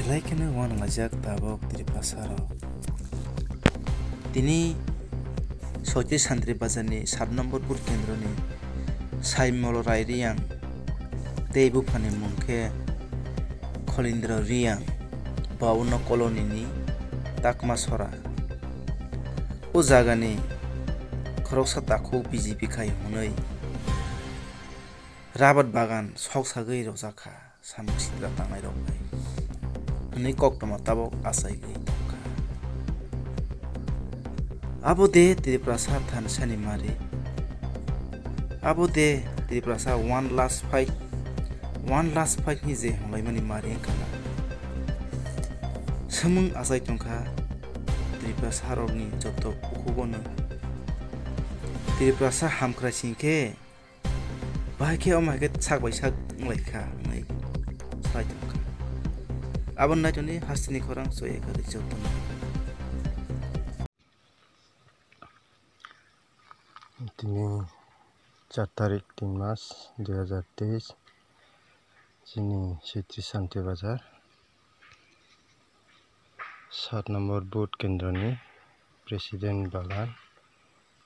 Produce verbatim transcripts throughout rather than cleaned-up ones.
Belai kheno uanajak tabok Tiprasa rok. Tini Soiti Santri Bazar ni sat nombor booth kendro ni Saimolo Rai Riyang tei buphani mung khe Kholindro Riyang, Bauno colony ni Takma Sora. O jaga ni khoroksa takhuk B J P khai hwnwi rabat bagan sok sagwi rwjak kha. Samung sitra tangnai rok bai hwnwi koktwma tabok achaiwi tongkha. Abo de Tiprasa thansani mari? Abo de Tiprasa one last fight, one last fight ni je hwnlaimani mari wngkha na? Samung achai tongkha Tiprasa rokni joto ukhugono. Tiprasa hamkrai sing khe, bahai khe omo hai khe sak bai sak wng lai kha, wngnai sai tong kha. Aboni naitoni hasteni khorang choi ekha rijak tong. Tini char tarik tin mas dui hazar teis, chini Siti Santi Bazar, sat nombor booth kendroni president bagan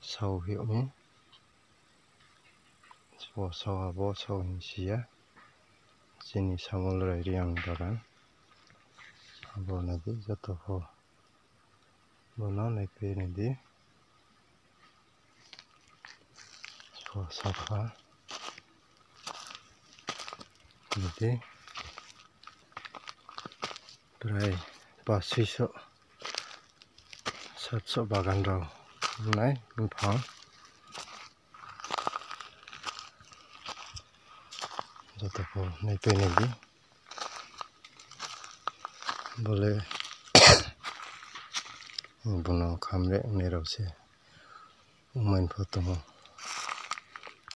sao hiyokni. Bo sao abo sao hinsiya, chini Samol Rai Riyang bagan. Abo naidi joto pho bono naipe naidi. Bo sakha naidi prai pas soiso satso bagan rok wngnai buphang. Joto pho naipe naidi. Bole bono khamre wngnai rok se wngmani pho tongo.